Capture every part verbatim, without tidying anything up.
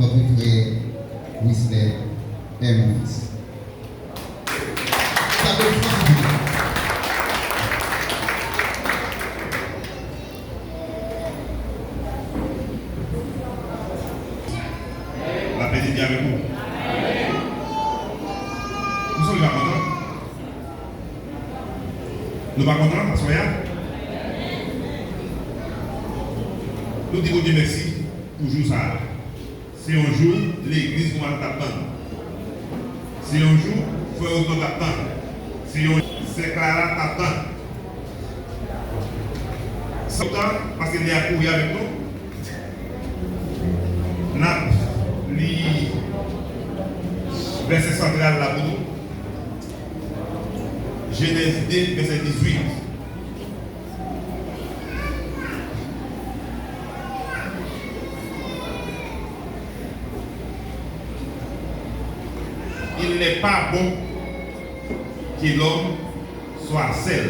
Notre frè Wisley M. Fils. Sa bèl fwa pou li. Lapè de Dye avèk ou. Nou sanble pa kontan? Nou pa kontan aswè a? Nou di Bondye mèsi pou jou sa a. Se yon jou legliz Gwo Maten t ap tann. Se yon jou frè Osnò t ap tann. Se yon sè Klara t ap tann. Sa kontan paske lè a kouri avèk nou. N ap li vèsè santral la pou nou. Jenèz de, vèsè dizuit. Il n'est pas bon que l'homme soit seul.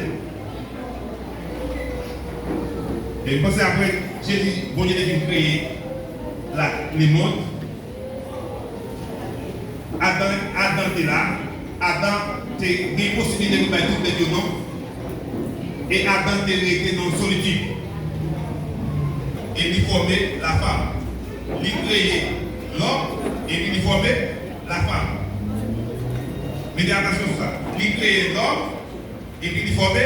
E m panse apre Jezi, Bondye te fin kreye la, lemonn, Adan, Adan te la, Adan te gen posiblite pou bay tout nèg yo non. E Adan te rete nan solitid. E li fòme lafam. Li kreye lòm, epi li fòme lafam. Mete atansyon sou sa. Li kreye lòm, epi li fòme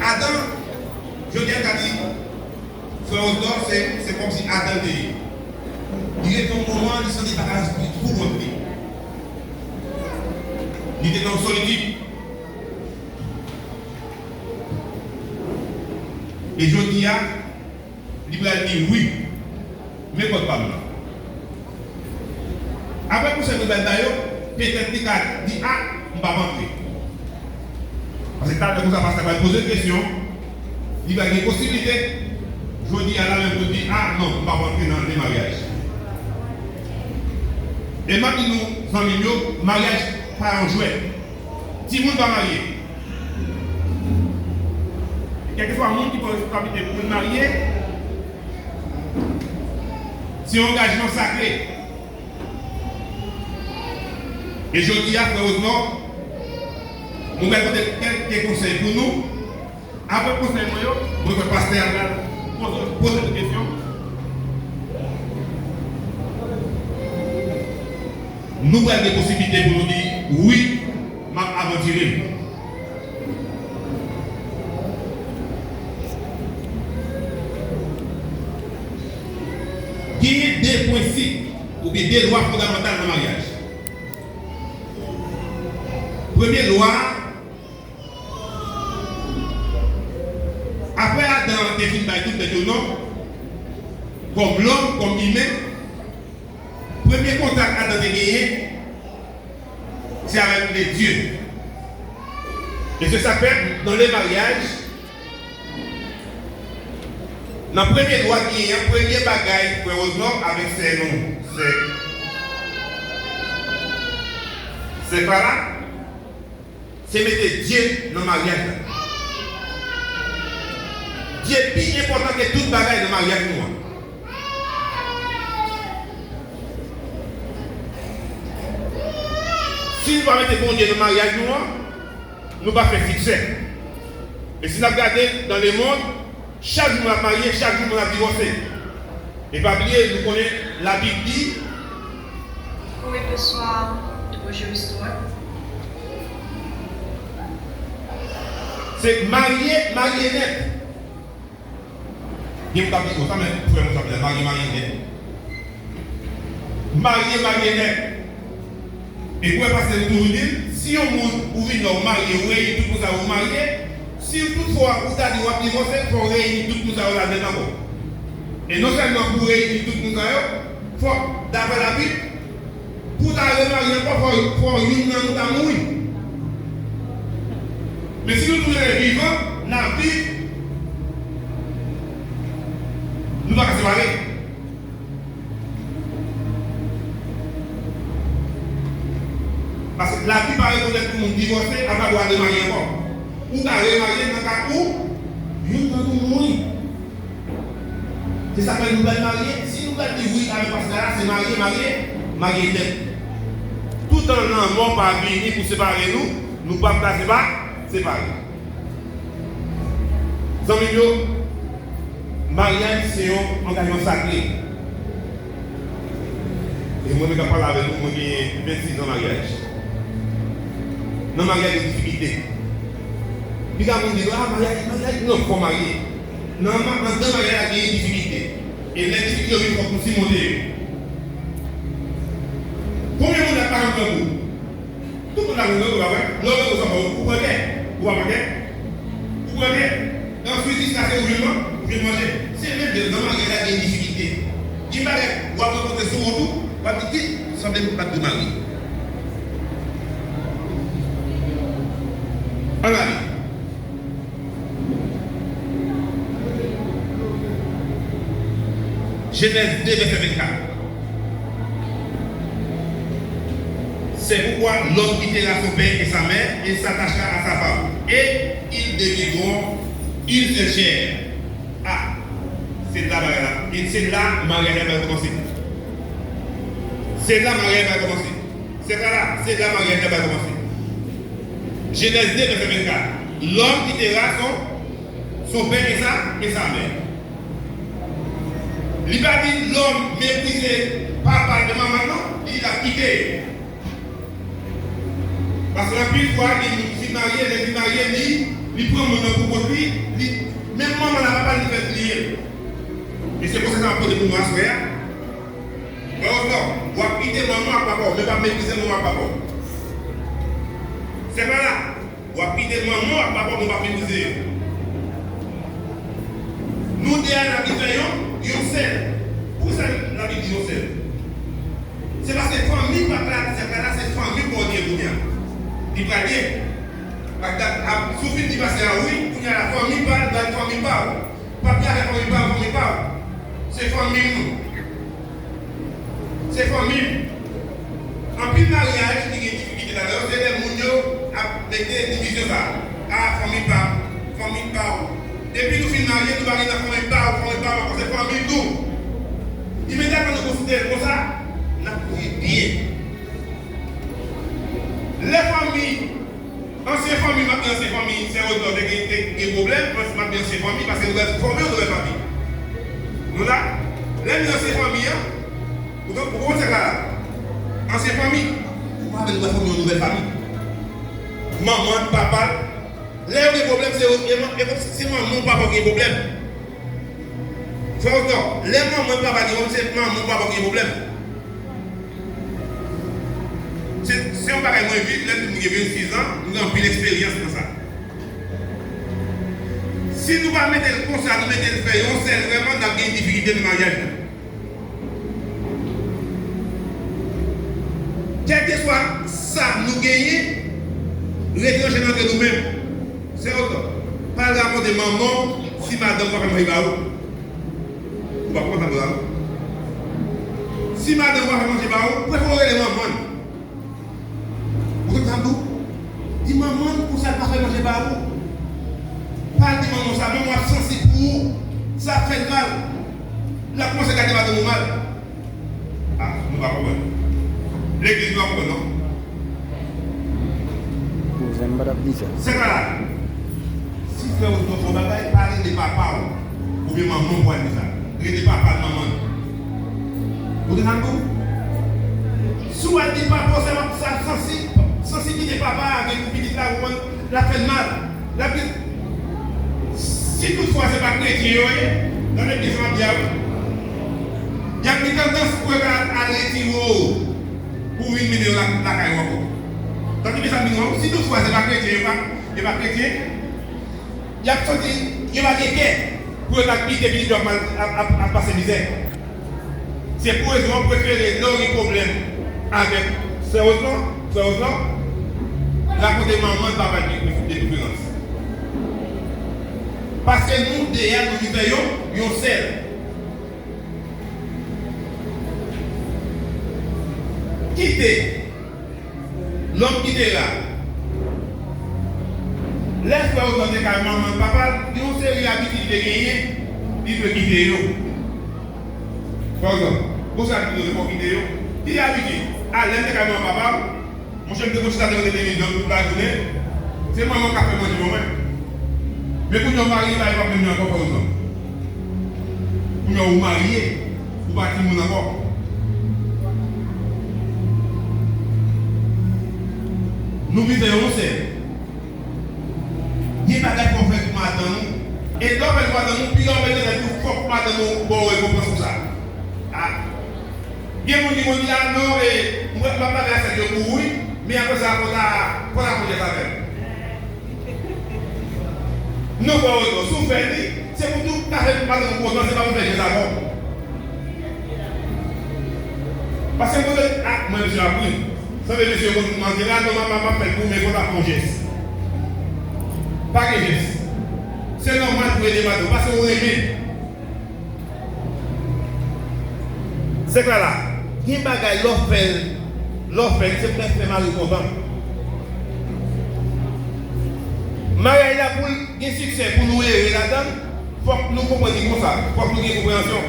Adan, jodi a, n ka di, frè Osdor, se, se kòmsi Adan te ye. Li rete yon moman, li santi bagay pou kont li. Li te nan solitid. E jodi a, Li pral di wi. Men pòt pa m nan. Apre konsèy nou bay ba yo, petèt li ka di a, m p ap antre. Paske talè konsa pastè pral poze l kesyon, li pral gen posiblite, jodi a la menm pou l di a, non, m p ap antre nan de maryaj. E m ap di nou, zanmi m yo, maryaj pa yon jwèt. Timoun pa marye. Kèlkeswa moun ki pran responsablite pou l marye, se yon angajman sakre. E jodi a, frè Osnor, mwen pral pote kèlke konsèy pou nou. Apre konsèy mwen yo, mwen kwè pastè a pral poze, poze nou kesyon. Nou pral gen posiblite pou nou di, wi, m ap avantire m. Genyen de prensip oubyen de lwa fondamantal nan maryaj. Premye lwa a, apre Adan te fin bay tout nèg yo non, kòm lòm, kòm imen, premye kontak Adan te genyen, se avèk le Dieu. E se sa k fè, dans le mariage, nan premye lwa ki genyen an, premye bagay, frè Osnor avèk sè nou, sè, sè Klara, se mete Dye nan maryaj la. Dye pi enpòtan ke tout bagay nan maryaj nou an. Si nou pa mete Bondye nan maryaj nou an, nou pa fè siksè. E si n ap gade dans le monde, chak jou moun ap marye, chak jou moun ap divòse. E pa bliye, nou konnen Labib di, Wi, bonswa, wi, bonswa. Se marye, marye nèt. Gen moun k ap di konsa, men frè m, sa vle di marye, marye nèt. Marye, marye nèt. E pou wè pastè nou toujou di l, si yon moun ou vin la ou marye, ou reyini tout moun sa yo ou marye, si toutfwa ou ta di w ap divòse, fò w reyini tout moun sa yo ladann ankò. E non sèlman pou w reyini tout moun sa yo, fò, daprè Labib, pou w ta remarye ankò, fò, fò youn nan nou ta mouri. Men si nou tou rete vivan, n ap viv, nou pa ka separe. Paske Labib pa rekonèt pou moun divòse, apa pou al remarye ankò. Ou ka remarye nan ka ou youn nan nou mouri. Se sa k fè nou pral marye. Si nou pral di wi avèk pastè a, se marye, marye, marye nèt. Toutan lanmò pa vini pou separe nou, nou p ap ka sepa-, separe. Zanmi m yo, maryaj se yon angajman sakre. E mwen menm k ap pale avè nou, mwen genyen vennsis an maryaj. Nan maryaj, gen difikilte. Piga moun di nou, a, maryaj, maryaj, non, fò w marye. Nan ma-, anndan maryaj la, genyen difikilte. E lè difikilte yo vin, fòk nou simonte yo. Konbyen moun la pa janm grangou? Tout moun la gen grankou, pa vre? Lè w gen grankou, sa fè w, ou pran kè. Ou pa pran kè? Ou pran kè? Answit, jiskaske ou jwenn man-, ou jwenn manje. Se menm jan nan maryaj la gen difikilte. Gen bagay, w ap rankontre sou wout ou, w ap di, "Kit, sanble m pa t dwe marye." Ann ale. Genèse deux, verset vingt-quatre. C'est pourquoi l'homme quittera son père et sa mère et s'attachera à sa femme, et ils deviendront une seule chair. Ah, se la bagay la. E se la maryaj la pral kòmanse. Se la maryaj la pral kòmanse. Se la, se la maryaj la pral kòmanse. Genèse deux, verset vingt-quatre. L'homme quittera son, son père et sa, et sa mère. Li pa di lòm meprize papa l e manman l, non. Li di l ap kite. Paske anpil fwa, gen moun ki fin marye, lè li marye, li, li pran moun nan pou kont li, li, menm manman l ak papa l, li fè l bliye l. E se konsa sa m ap poze pou nou aswè a. Frè Osnò, w ap kite manman w ak papa w, men pa meprize manman w ak papa w. Sè Klara, w ap kite manman w ak papa w, men w pa meprize yo. Nou de a n ap vin fè yon, yon sèl. Poukisa Labib di yon sèl? Se paske fanmi papa w ak sè Klara se fanmi pa w li ye kounye a. Li pral ye. Ak dat, ap, si w fin di pastè a wi, kounye a la fanmi pa l, pral fanmi pa w. P ap di avèk fanmi pa w, fanmi pa w. Se fanmi m nou. Se fanmi m. Anpil maryaj ki gen difikilte ladan yo, se lè moun yo ap mete divizyon sa a. A, fanmi pa m, fanmi pa w. Depi nou fin marye, nou pa gen nan fanmi pa w, fanmi pa m ankò, se fanmi m tou. Imedyatman nou konsidere l konsa, n ap viv byen. Lè fanmi Ansyen fanmi, m ap di ansyen fanmi, sè Osnò te gen, te gen pwoblèm, m ap di ansyen fanmi, paske nou pral fòme yon nouvèl fanmi. Nou la, lè m di ansyen fanmi an, ou konn, ou konn sa k la la? Ansyen fanmi, ou pa vle nou pral fòme yon nouvèl fanmi. Manman l, papa l, lè yo gen pwoblèm, se yo, e man-, e se manman w, papa w ki gen pwoblèm. Frè Osnò, lè manman l, papa l gen pwoblèm, se manman w, papa w ki gen pwoblèm. Se, se yon bagay mwen viv, lè m di m gen vennsis an, m gen anpil eksperyans nan sa. Si nou pa mete l konsa, nou mete l fè yon sèl vrèman, n ap gen difikilte nan maryaj la. Kèlkeswa sa nou genyen, rete nan chen nan nou menm. Sè Osnò, pa al rakonte manman w si madanm ou pa fè manje ba ou. Ou pa konprann sa m di la non. Si madanm ou pa fè manje ba ou, prefere w rele manman l. Ou tande sa m di w? Di manman l pou sa l pa fè manje ba ou. Pa al di manman w sa, manman w ap sansib pou ou. Sa ap fè l mal. L ap kòmanse gade madanm ou mal. Ah, nou pa konprann. Legliz nou pa konprann non. Kouzen m pa t ap di sa. Sè Klara, si frè Osnò fè yon bagay, pa rele papa w oubyen manman w pou al di sa. Rele papa l, manman l. Ou tande sa m di w? Si w al di papa w sa, sa sansi, sansi kite papa a gen pou pitit la, ou konprann, l ap fè l mal. L ap di, si toutfwa se pa kretyen yo ye, nan legliz m ap di a wi, y ap gen tandans pou yo ta al retire w pou w vin mennen yo la, lakay ou ankò. Tande byen sa m di nou an, si toutfwa se pa kretyen yo pa, yo pa kretyen, y ap santi yo pa gen kè pou yo ta kite pitit yo ap mal, ap, ap, ap pase mizè. Se pou rezon an prefere lè w gen pwoblèm avèk sè Osnò, frè Osnò, rakonte manman l, papa l ki gen diferans. Paske nou de a nou vin fè yon, yon sèl. Kite. Lòm kite la. Lè frè Osnò te kay manman l, papa l, gen yon seri abitid li te genyen, li dwe kite yo. Frè Ozan, bon, sa ki nou te fò kite yo. Ki abitid? A, lè m te kay manman papa m, monchè, m te konn chita devan televizyon tout lajounen. Se manman m k ap fè manje pou mwen. Men kounye a w marye, bagay pa menm jan ankò, frè Ozan. Kounye a w marye, ou pa timoun ankò. Nou viv nan yon sèk. Gen bagay fò w fè pou madanm ou. E lè w fè l pou madanm ou, piga w mete nan tèt ou fòk madanm ou ba w rekonpans pou sa. A. Gen moun ki konn di, a non, e, mwen, m ap pale a sèk yo pou ou, wi, men apre sa, fò w ta, fò w ta fè jès avè m. Non, frè Ozan, si w fè li, se pou tou ka fè madanm ou kontan, se pa pou fè jès avè w. Paske mwen, a, mwen, mesye ap ri. Sanble mesye yo konn mande la, non, m ap, m ap fè l pou, men fò w ta fè yon jès. Pa gen jès. Se nòmal pou ede madanm ou, paske w renmen. Sèk la la, gen bagay lè w fè l, lè w fè l, se pou fè mari w kontan. Maryaj la pou l gen siksè, pou nou ere ladan l, fòk nou konprann li konsa, fòk nou gen konpreyansyon.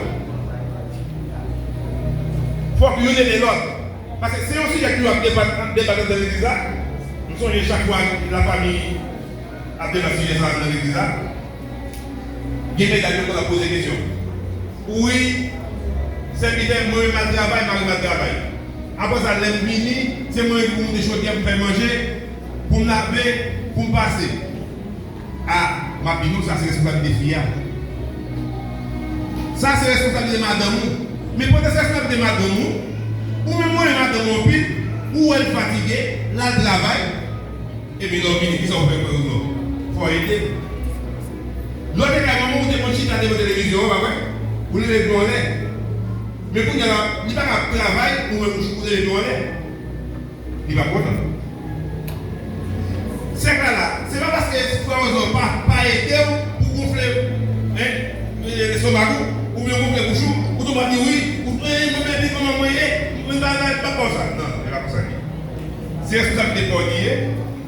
Fòk youn ede lòt. Paske se yon sijè ki ap debat, ap debat anndan legliz la. M sonje chak fwa lafanmi ap debat sijè sa a nan legliz la, gen medam yo konn ap poze kesyon. Wi, sèvitè, mwen menm m al travay, mari m al travay. Apre sa, lè m vini, se mwen menm ki pou moute chodyè, pou m fè manje, pou m lave, pou m pase. A, m ap di nou, sa se responsablite fi a. Sa se responsablite madanm ou. Men pandan se responsablite madanm ou, ou menm ou renmen madanm ou anpil, ou wè l fatige, l al travay, epi lè w vini, kisa w fè, frè Ozan? Fò w ede l. Lè w te kay manman w, ou te konn chita devan televizyon an, pa vre? Ou leve pye w anlè. Men kounye a la, li pa ka travay, ou menm ou leve pye w anlè. Li p ap kontan. Sèk la la, se pa paske frè Ozan pa, pa ede w pou gonfle, en, e, lestomak ou, oubyen gonfle bouch ou, ou tou pa di wi, ou, e, mwen menm, manman mwen ye, mwen pa, pa, pa ba w sa. Non, se pa konsa l ye. Se responsablite pa w li ye,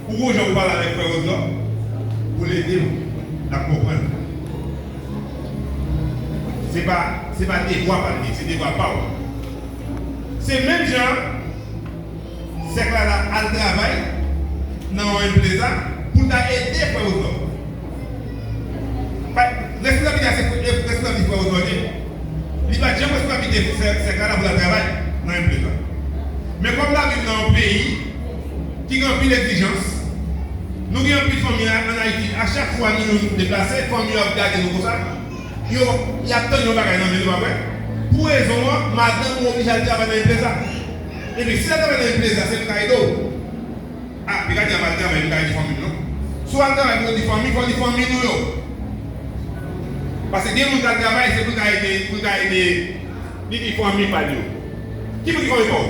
pou gon jan pou pale avèk frè Ozan, pou l ede w, l ap konprann. Se pa, se pa devwa pa l ye, se devwa pa w. Se menm jan, Sèk la la al travay nan yon enpreza pou l ta ede frè Ozan. Pa, responsablite a se responsablite frè Ozan li ye. Li pa t janm responsablite sèk, sèk la la pou l al travay nan enpreza. Men kòm n ap viv nan yon peyi ki gen anpil egzijans, nou gen anpil fanmi an, an Ayiti, a chak fwa nou youn deplase, fanmi yo ap gade nou konsa. Yo, y ap tann yon bagay nan men nou, pa vre? Pou rezon an, madanm ou oblije al travay nan enpreza. Epi, si l al travay nan enpreza, se pou l ka ede w. A, piga di a m al travay, m ka ede fanmi m, non. Si w al travay pou w ede fanmi, fò w ede fanmi nou yo. Paske gen moun k al travay, se pou l ka ede, pou l ka ede, li di fanmi pa l yo. Ki moun ki fanmi pa w?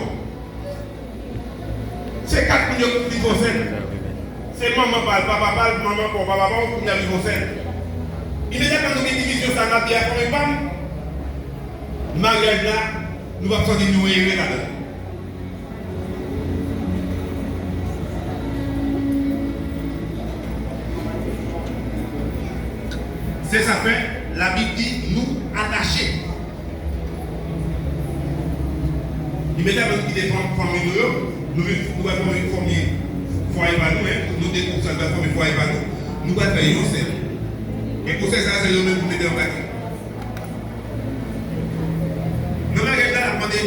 Se kat moun yo ki vin fè yon sèl. Se manman pa l, papa pa l, manman pa w, papa pa w, kounye a vin fè yon sèl. Imedyatman nou gen divizyon sa n ap di a fanmi pa m, maryaj la, nou p ap sòti nou ere ladan l. Se sa fè, Labib di nou atache. Li mete avè nou kite fanm, fanmi nou yo, nou vin, nou pral fòme, fòme fwaye pa nou, men nou de gwoup sa, nou pral fòme fwaye pa nou, nou pral fè yon sèl. E konsèy sa a, se yo menm pou mete an pratik. Nan maryaj la, l ap mande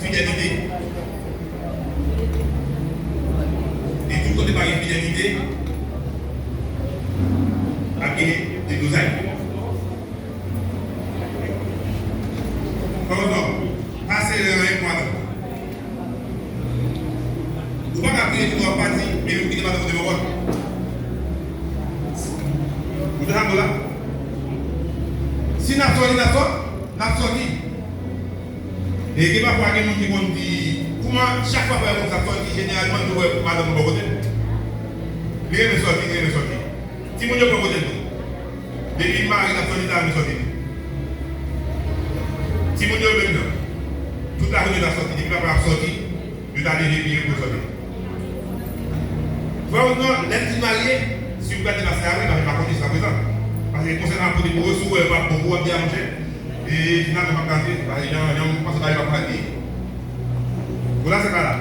fidelite. E tout kote pa gen fidelite, ap gen deblozay. Frè Ozan, pa sere anyen pou madanm ou. Ou pa ka priye tout w ap pati, epi ou kite madanm ou devan pòt. Ou te sa la? Si n ap sòti, n ap sòti, n ap sòti. E gen pafwa gen moun ki konn di, kouman chak fwa frè Ozan ap sòti, jeneralman nou wè madanm ou bò kote l. Li renmen sòti, li renmen sòti. Timoun yo bò kote l tou. Depi l mare l ap sòti, l ta renmen sòti tou. Timoun yo menm jan. Tout lajounen l ap sòti, depi papa ap sòti, yo ta leve pye yo pou yo sòti. Frè Ozan, lè l fin marye, si w gade pase a, wi, paske m pa konn jiskaprezan. Paske konsèy m ap pote pou ou, si w wè l p ap bon pou ou, w ap di a monchè. E finalman, m ap gade, jan, jan m panse bagay yo ap pral ye. Pou la, se pa la.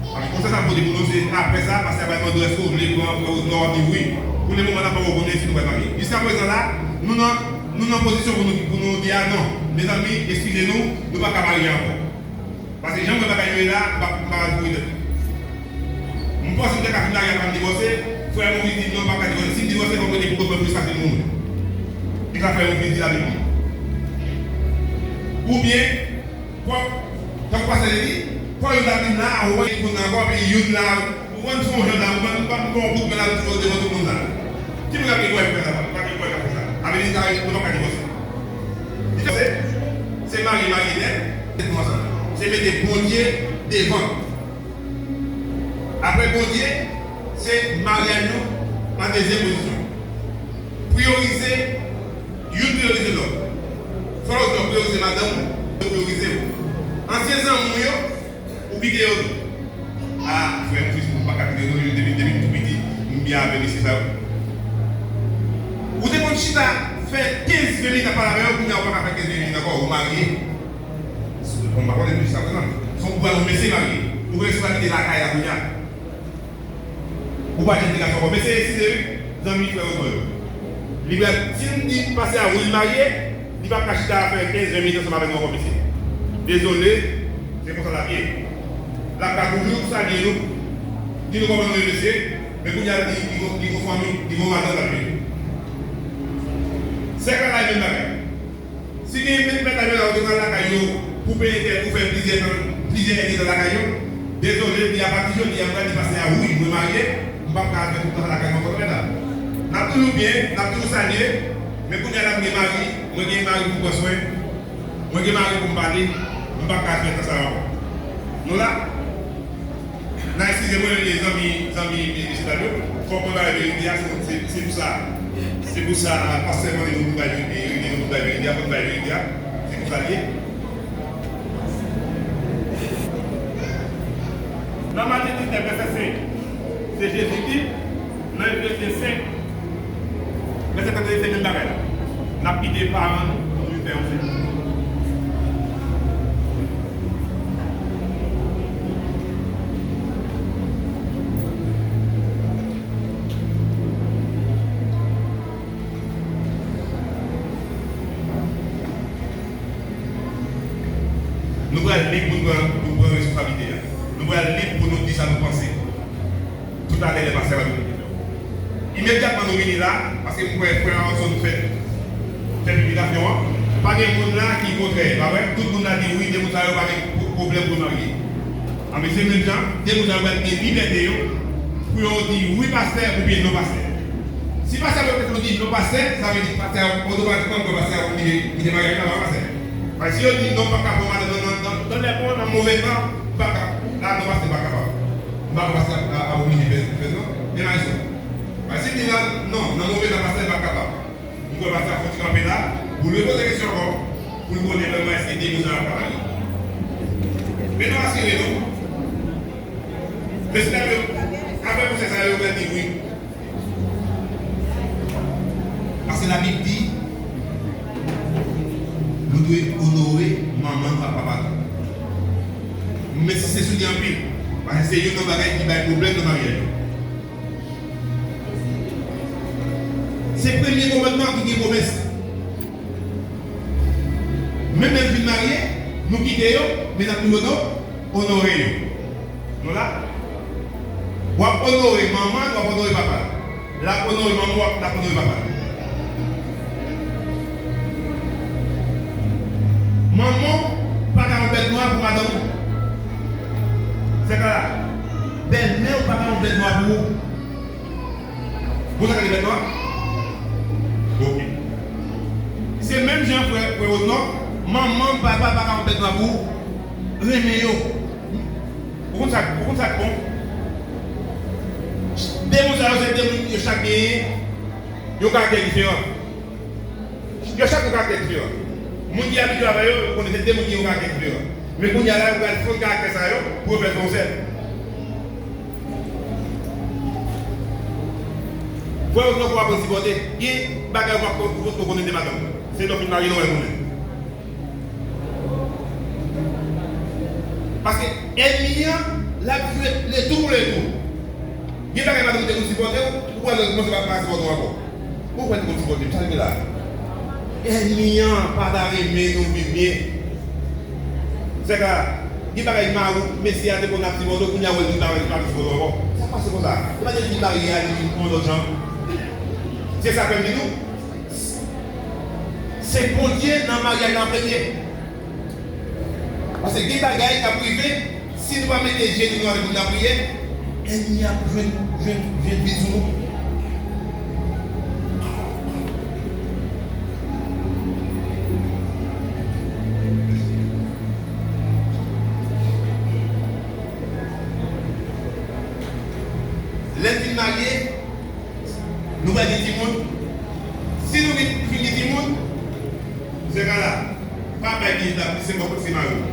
Paske konsèy sa pote pou nou, se apre sa, pastè a pral mande w èske w vle pran frè Rosemary, w ap di wi. Pou le moman, n ap pa rekonnen si nou pral marye. Jiska prezan la, nou nan, nou nan pozisyon pou nou, pou nou di a non. Mezanmi, eskize nou, nou pa ka marye ankò. Paske jan m wè bagay yo ye la, m pa, m pa pral kouri tèt mwen. M panse m te ka fin marye avan m divòse, frè m vin di non, m pa ka divòse. Si m divòse, fò m rete pou kont mwen pou jiska se m mouri. Li ka fè yon vin di la Bib li. Oubyen, fò, tankou pastè te di, fò youn la vin la, ou wè moun nan ankò, epi youn la, ou konn fè yon jan la, ou konn, ou konn fè yon kout men la, ou devan tout moun la. Ki moun k ap gen dwa fè sa? Pa gen dwa fè sa. Sa vle di, sa, nou pa ka divòse. Divòse, se marye, marye nèt, se nou ansanm. Se mete Bondye devan. Apre Bondye, se maryaj nou an dezyèm pozisyon. Priyorize, youn priyorize lòt. Fò w priyorize madanm ou, yo priyorize w. Ansyen zanmi w yo, ou kite yo tou. A, frè m tris, m pa ka kite yo, depi, depi m tou piti, m byen avè mesye sa yo. Ou te konn chita fè kenz, ven minit ap pale avè yo, kounye a ou pa ka fè kenz, ven minit ankò, ou marye. Bon, m pa konnen pou jiska prezan. Se yon gwo mesye marye. Ou gen chwa kite lakay la kounye a. Ou pa janm te gason ankò. Mesye, eskize wi, zanmi frè Rosemary yo. Li pral, si m di pastè a wi l marye, li p ap ka chita fè kenz, ven minit ansanm avèk nou ankò, mesye. Dezole, se konsa l ap ye. L ap ka toujou salye nou, di nou kòman nou ye, mesye, men kounye a li, li, li, li gon fanmi, li gon madanm l ap jere. Sèk la, la, e menm bagay. Si gen mèt, mèt lakay la, ou te pral lakay yo pou peye tè, pou fè plizyè tan, plizyè èdtan lakay yo, dezole, li apati jodi a, m pral di pastè a, wi, mwen marye, m p ap ka fè tout tan sa lakay mwen ankò, mèt la. N ap toujou byen, n ap toujou salye, men kounye a la m gen mari, mwen gen mari pou m pran swen, mwen gen mari pou m pale, m p ap ka fè tan sa yo ankò. Nou la? N a eskize mwen, zanmi, zanmi, mesye dam yo. Fòk mwen bay verite a, se, se, se pou sa. Se pou sa, pastè mande nou pou bay verite, nou pou bay verite a, fòk nou bay verite a. Se pou sa l ye. Nan Matye diznèf, vèsè senk, se Jezi ki di, nan Efezyen senk, vèsè trannde, se menm bagay la. N ap kite paran nou pou nou fè yon sèl. Nou pral lib pou nou pran, pou nou pran responsablite a. Nou pral lib pou nou di sa nou panse. Tout atè lè pastè a va vin. Imedyatman nou vini la, paske m kwè frè Arson fè, fè piblikasyon an, pa gen moun la ki kontrè, pa vre? Tout moun la di wi, de moun sa yo pa gen pwo-, pwoblèm pou marye. Anben se menm jan, de moun sa yo pral gen libète yo pou yo di wi pastè oubyen non pastè. Si pastè yo te di non pastè, sa vle di pastè a otomatikman kwè pastè a pou kite, kite maryaj la, pa pastè. Paske si yo di non, pa ka pran madanm nan, nan, nan, nan lè bon, nan move tan, pa ka, la non pastè pa kapab. M pa kwè pastè a, a, a oblije fè, fè non. Men Marisol. Paske si di la, non, nan move tan pastè pa kapab. M kwè pastè a fouti kanpe la, pou l repoze kesyon ankò, pou l konnen vrèman èske de moun sa yo ap ka marye. Men nou asire nou, mesye dam yo, apre konsèy sa yo, yo pral di wi. Paske Labib di, nou dwe onore manman nou ak papa nou. M ensiste sou li anpil, paske se youn nan bagay ki bay pwoblèm nan maryaj yo. Se premye kòmandman ki gen pwomès. Menm lè n fin marye, nou kite yo, men n ap toujou onore yo. Nou la? W ap onore manman l, w ap onore papa l. L ap onore manman w, w ap, l ap onore papa l. Manman w pa ka yon bèt nwa pou madanm ou. Se ka la. Bèlmè w pa ka yon bèt nwa pou ou. Bon, sa ka gen bèt nwa? Ok. Se menm jan frè, frè Rosemary, manman, papa pa ka yon bèt nwa pou ou. Renmen yo. Ou konn sa, ou konn sa k bon? De moun sa yo, se de moun yo chak genyen yon karaktè diferan. Yo chak gen karaktè diferan. Moun ki abitye avè yo, yo konnen se de moun ki gen yon karaktè diferan. Men kounye a la, yo pral fonn karaktè sa yo pou yo fè l fè yon sèl. Frè yo, fò w aprann sipòte. Gen bagay ou pa ko-, ou potko konnen de madanm ou. Se lè w fin marye, lè w wè l konnen. Paske ènmi an, l ap jwe le tou pou le tou. Gen bagay madanm ou te konn sipòte w, ou pral wè l kòmanse pa, pa sipòte w ankò. Ou pral konn sipòte m, sa rive la. Ènmi an pa ta renmen nou viv byen. Se ka, gen bagay mari w, mesye a te konn ap sipòte w, kounye a w wè l vin pa, pa sipòte w ankò. Sa pase konsa. Se pa de li marye a, li vin yon lòt jan. Se sa fè m di nou, se Bondye nan maryaj la an premye. Paske gen bagay k ap rive, si nou pa mete jenou nou avèk nou nan priyè, ènmi ap jwenn, jwenn, jwenn vit sou nou. Lè n fin marye, nou pral gen timoun. Si nou gen, fin gen timoun, se ka la, pa bay pitit la plis enpòtans ke mari w.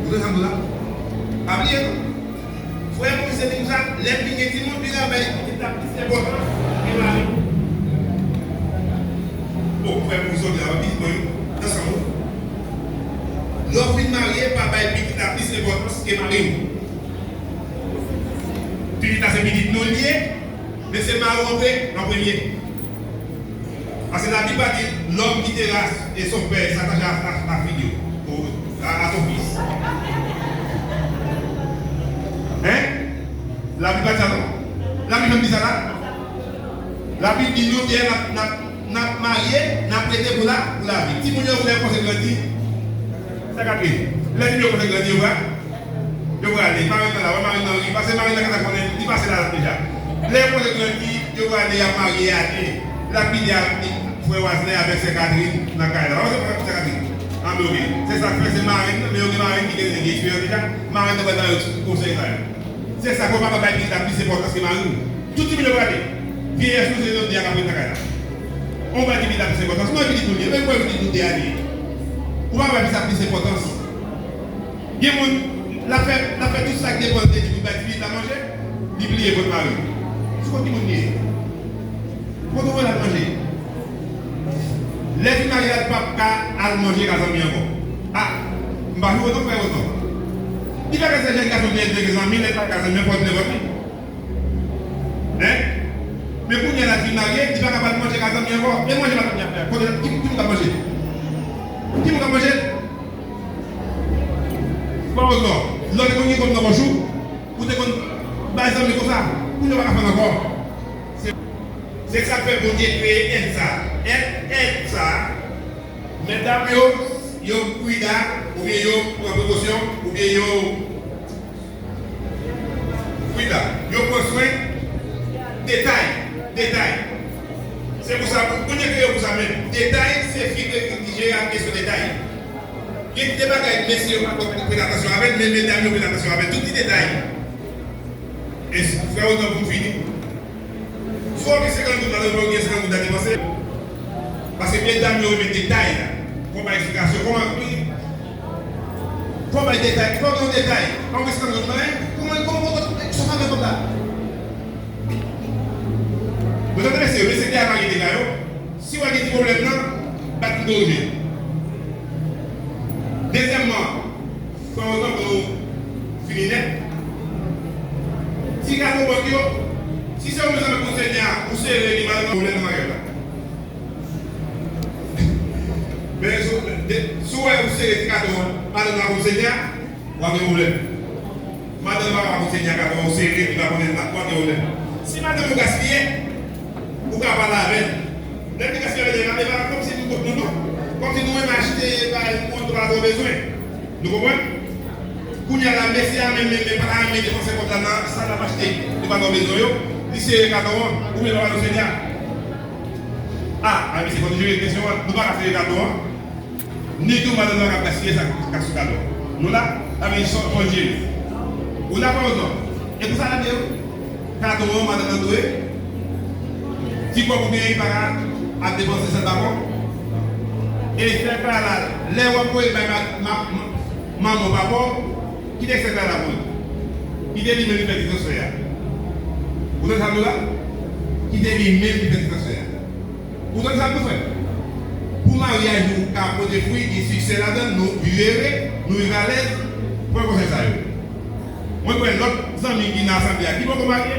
Ou konprann sa m di w la? Pa bliye non. Frè m, se li konsa, lè m vin gen timoun, li ka bay pitit la plis enpòtans ke mari m. Bon, frè m, ou sòti la, pitit mwen yo, nan sanm ou. Lè w fin marye, pa bay pitit la plis enpòtans ke mari w. Pitit la se pitit nou li ye, men se mari w an pre-, an premye. Paske Labib pa di, l'homme quittera son père et s'attachera à, à, à sa fille, ou à, à son fils. Hein? Labib pa di sa non. Labib menm di sa la. Labib di nou, lè n ap, n ap, n ap marye, n ap rete pou la, pou lavi. Timoun yo, lè yo kòmanse grandi, sa ka trist. Lè timoun yo kòmanse grandi, yo va Yo prale, marenn nan la, wè marenn nan ri, pase marenn nan ka ta konnen, li pase la deja. Lè yo konnen grandi, yo prale, y ap marye ane. L ap kite ak frè Waslè avèk sè Katrin nan kay la. Wè se frè sè Katrin? An, men oke. Se sa k fè se marenn nan, men yo gen marenn ki gen, gen eksperyans deja. Marenn nan pral ba yo ti konsèy sa yo. Se sa k fè w pa ka bay pitit la plis enpòtans ke mari w. Tout timoun yo prale. Vyeyès nou se nou de a k ap ret nan kay la. On bay pitit la plis enpòtans. Mwen pitit nou li ye, men mwen pitit nou de a li ye. Ou pa bay pitit la plis enpòtans. Gen moun, l ap fè, l ap fè tout sa k depann de li pou bay pitit la manje, li bliye pot mari. Sou kont ki moun li ye? Kote w wè l al manje? Lè fi marye a, l p ap ka al manje ka zanmi ankò. A, m pa jwe non, frè Wozon. Li pa ka se jèn gason ki enterese zanmi, lè l pa ka zanmi ankò, nenpòt li. Hein? Men kounye a la fi marye, li pa ka al manje ka zanmi ankò. E manje madanm li ap fè? Kote, ki, ki moun k ap manje? Ki moun k ap manje? Frè Wozon, lè w te konn gen kòb nan pòch ou, ou te konn bay zanmi konsa, kounye a w pa ka fè l ankò. Se, se sa k fè Bondye kreye èd sa. Èd, èd sa, medam yo, yo prida, oubyen yo pran prekosyon, oubyen yo Frida, yo pran swen detay, detay. Se pou sa, pou, Bondye kreye yo pou sa menm. Detay, se fi ki, ki jere ak kesyon detay. Gen de bagay, mesye yo pa t prete atansyon avè l, men medam yo prete atansyon avè l. Tout ti detay. E frè Wozon pou m fini. Si w gen senkant goud, madanm ou gen senkant goud la depanse. Paske medam yo renmen detay la. Fò w bay eksplikasyon. Kòman, fò w bay detay. Fò w gen yon detay. An gen senkant goud mwen, kòman, kòman, kòman, sa w fè kòb la? Mwen tande mesye yo, mesye ki a marye deja yo. Si w gen ti pwoblèm nan, bat pou korije. Dezyèmman, Frè Wozon, pou nou fini nèt. Ti gato bank yo, si se ou menm zanmi pou Senyè a, ou sere li, madanm nan pwoblèm nan maryaj la. Men si w, de, si w wè ou sere ti gato an, madanm nan pou Senyè a, w ap gen pwoblèm. Madanm pa ka pou Senyè a, gato an ou sere, li pa konnen l la, w ap gen pwoblèm. Si madanm ou gaspiye, ou ka pale avè l. Lè l te gaspiye avè l, e pa, e pa kòmsi nou kont nou non. Kòmsi nou menm achte bagay pou kont nou pa twò bezwen. Nou konprann? Kounye a la, mesye a menm, menm, menm pa ta renmen depanse kòb la nan sa l ap achte li pa twò bezwen yo, li sere gato an, oubyen l pa ba nou Senyè a. A, a, mesye, fò nou jere kesyon an, nou pa ka sere gato an. Ni tou madanm nan k ap gaspiye sa k ap sou gato an. Nou la? Sa vle di, sòt, sòt jere. Ou la, frè Wozon? E pou sa l ap ye wi. Gato an, madanm nan dwe. Ti kòb ou genyen, li pa ka ap depanse san l pa bon. E sèk la la, lè w ap voye bay ma, ma, ma, manman w pa bon, kite sèk la la pou li. Kite li menm li fè ti transfè a. Ou tande sa m di w la? Kite li menm li fè ti transfè a. Ou tande sa m di w, frè? Pou maryaj nou ka pote fwi, gen siksè ladan l, nou viv ere, nou viv alèz, Pran konsèy sa yo. Mwen kwè lòt zanmi ki nan asanble a ki poko marye,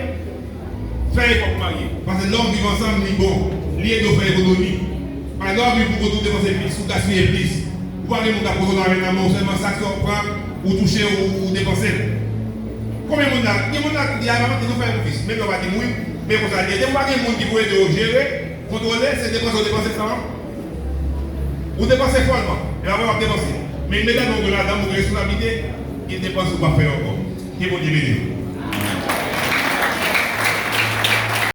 fè efò pou marye. Paske lè w viv ansanm, li bon. Li ede w fè ekonomi. Paske lè w ap viv pou kont ou, depanse plis, ou gaspiye plis. Ou pa gen moun k ap poze w lamen nan men w, sèlman sa k sot pran, ou touche, ou, ou depanse l. Konbyen moun la, gen moun la ki di, "A, pa mete nou fè pou fis." Men lè w pa di mouri, men konsa l ye. Depi w pa gen moun ki pou ede w jere, kontwole, se depanse w depanse sèlman. Ou depanse fòlman, e pa w ap depanse. Men imedyateman w gen madanm, ou gen responsablite, gen depanse ou pa fè yo ankò. Ke Bondye beni w.